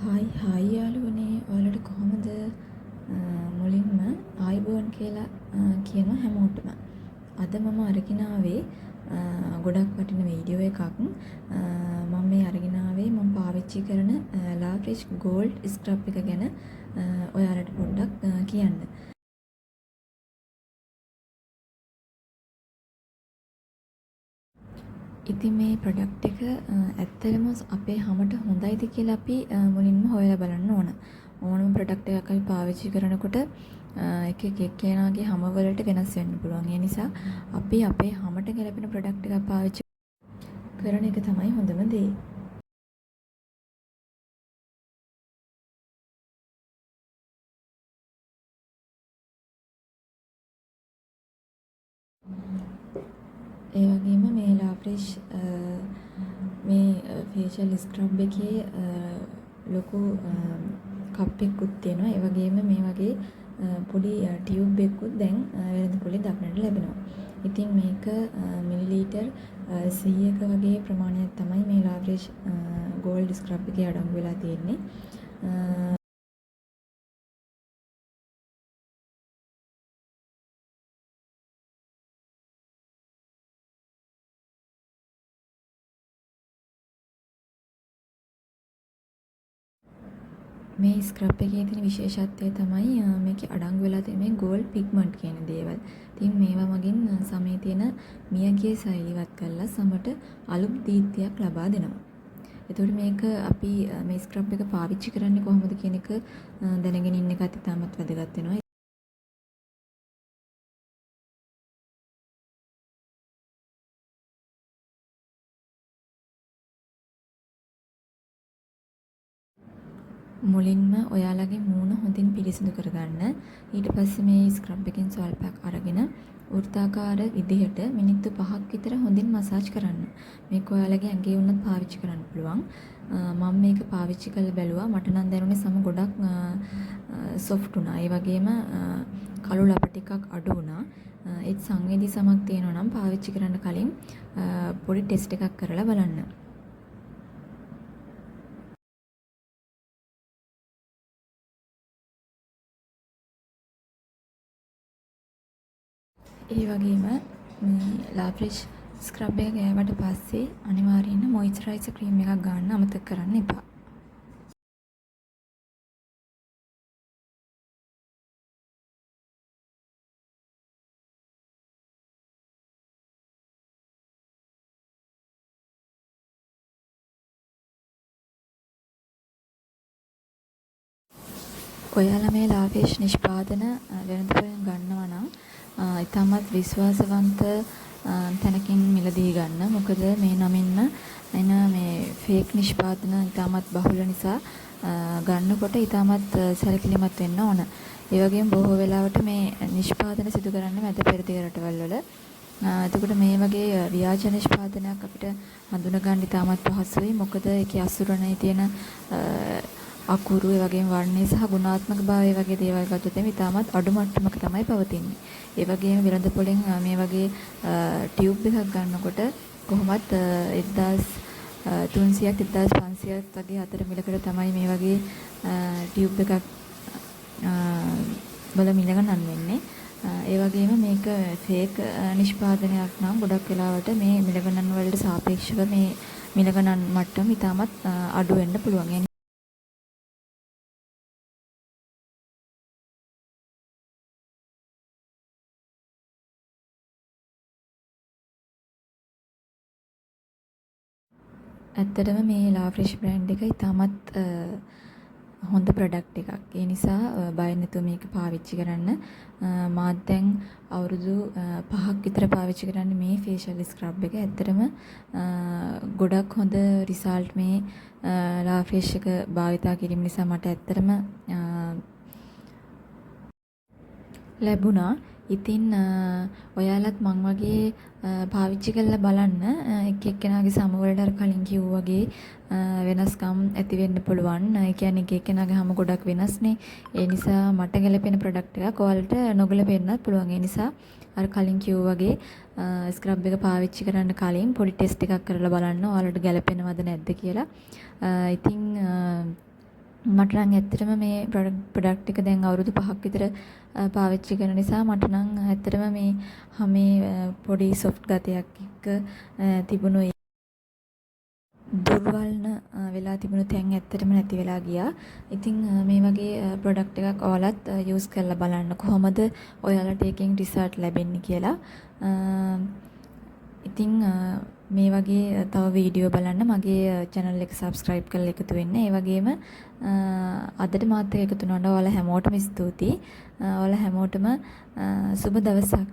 Hi hi යාළුවනේ, ඔයාලට කොහොමද? මුලින්ම ආයුබෝවන් කියලා කියනවා හැමෝටම. අද මම අරගෙන ආවේ ගොඩක් වටින වීඩියෝ එකක්. මම මේ අරගෙන ආවේ මම පාවිච්චි කරන ලාෆ්‍රෙෂ් ගෝල්ඩ් ස්ක්‍රබ් එක ගැන ඔයාලට පොඩ්ඩක් කියන්න. ඉතින් මේ ප්‍රොඩක්ට් එක ඇත්තටම අපේ හැමට හොඳයිද කියලා අපි මුලින්ම හොයලා බලන්න ඕන. ඕනම ප්‍රොඩක්ට් එකක් අපි පාවිච්චි කරනකොට එක එක එක්කෙනාගේ හැම වලට වෙනස් වෙන්න පුළුවන්. ඒ නිසා අපි අපේ හැමට ගැලපෙන ප්‍රොඩක්ට් එකක් පාවිච්චි කරන එක තමයි හොඳම දේ. ඒ වගේම මේ ලාෆ්‍රෙෂ් මේ ෆේෂල් ස්ක්‍රබ් එකේ ලොකු කප් එකකුත් තියෙනවා. ඒ වගේම මේ වගේ පොඩි ටියුබ් එකකුත් දැන් වෙළඳ පොලේ දක්නට ලැබෙනවා. ඉතින් මේක මිලිලීටර් 100ක වගේ ප්‍රමාණයක් තමයි මේ ලාෆ්‍රෙෂ් ගෝල්ඩ් ස්ක්‍රබ් එකේ අඩංගු වෙලා තියෙන්නේ. මේ ස්ක්‍රබ් එකේ තියෙන විශේෂත්වය තමයි මේකේ අඩංගු වෙලා තියෙන මේ ගෝල්ඩ් පිග්මන්ට් කියන දේවල්. ඉතින් මේවා මගින් සමේ තියෙන මියගිය සෛල ඉවත් කරලා සමට අලුත් දීප්තියක් ලබා දෙනවා. එතකොට මේක අපි මේ ස්ක්‍රබ් එක පාවිච්චි කරන්නේ කොහොමද කියන එක දැනගෙන ඉන්න එකත් ඉතාමත් වැදගත් වෙනවා. මුලින්ම ඔයාලගේ මූණ හොඳින් පිරිසිදු කරගන්න. ඊට පස්සේ මේ ස්ක්‍රබ් එකෙන් ස්වල්පයක් අරගෙන වෘත්තාකාර විදිහට මිනිත්තු 5ක් විතර හොඳින් මසාජ් කරන්න. මේක ඔයාලගේ ඇඟේ වුණත් පාවිච්චි කරන්න පුළුවන්. මම මේක පාවිච්චි කරලා බැලුවා. මට නම් දැනුනේ සම ගොඩක් සොෆ්ට් වුණා. ඒ වගේම කළු ලප ටිකක් අඩු වුණා. ඒත් සංවේදී සමක් තියෙනවා නම් පාවිච්චි කරන්න කලින් පොඩි ටෙස්ට් එකක් කරලා බලන්න. ඒ වගේම මේ ලාෆ්‍රෙෂ් ස්ක්‍රබ් එක ගෑවට පස්සේ අනිවාර්යෙන්ම මොයිස්චරයිසර් ක්‍රීම් එකක් ගන්න අමතක කරන්න එපා. ඔයාලා මේ ලාෆ්‍රෙෂ් නිෂ්පාදන වෙළඳපොළෙන් ගන්නවා නම් ඉතාමත් විශ්වාසවන්ත තැනකින් මිලදී ගන්න. මොකද මේ නමින්ම එන මේ ෆේක් නිෂ්පාදන ඉතාමත් බහුල නිසා ගන්නකොට ඉතාමත් සැලකිලිමත් වෙන්න ඕන. ඒ වගේම බොහෝ වෙලාවට මේ නිෂ්පාදන සිදු කරන්නේ මැද පෙරදිග රටවල් වල. එතකොට මේ වගේ ව්‍යාජ නිෂ්පාදනයක් අපිට හඳුන ගන්න ඉතාමත් පහසුයි. මොකද ඒකේ අසුරණේ තියෙන අකුරු, ඒ වගේම වර්ණය සහ ගුණාත්මක භාවය වගේ දේවල් ගත්තොත් එimhe ඉතාමත් අඩු මට්ටමක තමයි පවතින්නේ. ඒ වගේම වෙළඳ පොලෙන් මේ වගේ ටියුබ් එකක් ගන්නකොට කොහොමත් 1300ක් 1500ක් වගේ අතර මිලකට තමයි මේ වගේ ටියුබ් එකක් වල මිල ගණන් වෙන්නේ. ඒ වගේම මේක ෆේක් නිෂ්පාදනයක් නම් ගොඩක් වෙලාවට මේ මිල ගණන් වලට සාපේක්ෂව මේ මිල ගණන් මට්ටම ඉතාමත් අඩු වෙන්න පුළුවන්. ඇත්තටම මේ ලාෆ්‍රෙෂ් බ්‍රෑන්ඩ් එක ඉතාමත් හොඳ ප්‍රොඩක්ට් එකක්. ඒ නිසා බය නැතුව මේක පාවිච්චි කරන්න. මාත් දැන් අවුරුදු 5ක් විතර පාවිච්චි කරන්නේ මේ ෆේෂල් ස්ක්‍රබ් එක. ඇත්තටම ගොඩක් හොඳ රිසල්ට් මේ ලාෆ්‍රෙෂ් එක භාවිතා කිරීම නිසා මට ඇත්තටම ලැබුණා. ඉතින් ඔයාලත් මං වගේ පාවිච්චි කරලා බලන්න. එක එක්කෙනාගේ සම වලට අර කලින් කිව්වා වගේ වෙනස්කම් ඇති වෙන්න පුළුවන්. ඒ කියන්නේ එක එක්කෙනාගේ හැම ගොඩක් වෙනස්නේ. ඒ නිසා මට ගැලපෙන ප්‍රොඩක්ට් එකක් ඔයාලට නොගැලපෙන්නත් පුළුවන්. ඒ නිසා අර කලින් කිව්වා වගේ ස්ක්‍රබ් එක පාවිච්චි කරන්න කලින් පොඩි ටෙස්ට් එකක් කරලා බලන්න ඔයාලට ගැලපෙනවද නැද්ද කියලා. ඉතින් මට නම් ඇත්තටම මේ ප්‍රොඩක්ට් එක දැන් අවුරුදු 5ක් විතර පාවිච්චි කරන නිසා මට නම් ඇත්තටම මේ හමේ පොඩි සොෆ්ට් ගතියක් එක්ක තිබුණු දුර්වර්ණ වෙලා තිබුණු තැන් ඇත්තටම නැති වෙලා ගියා. ඉතින් මේ වගේ ප්‍රොඩක්ට් එකක් ඔයාලත් යූස් කරලා බලන්න කොහොමද ඔයාලට ඒකෙන් රිසල්ට් ලැබෙන්නේ කියලා. ඉතින් මේ වගේ තව වීඩියෝ බලන්න මගේ චැනල් එක සබ්ස්ක්‍රයිබ් කරලා එකතු වෙන්න. ඒ වගේම අදට මාත් එක්ක එකතු වුණාට ඔයාලා හැමෝටම ස්තුතියි. ඔයාලා හැමෝටම සුබ දවසක්.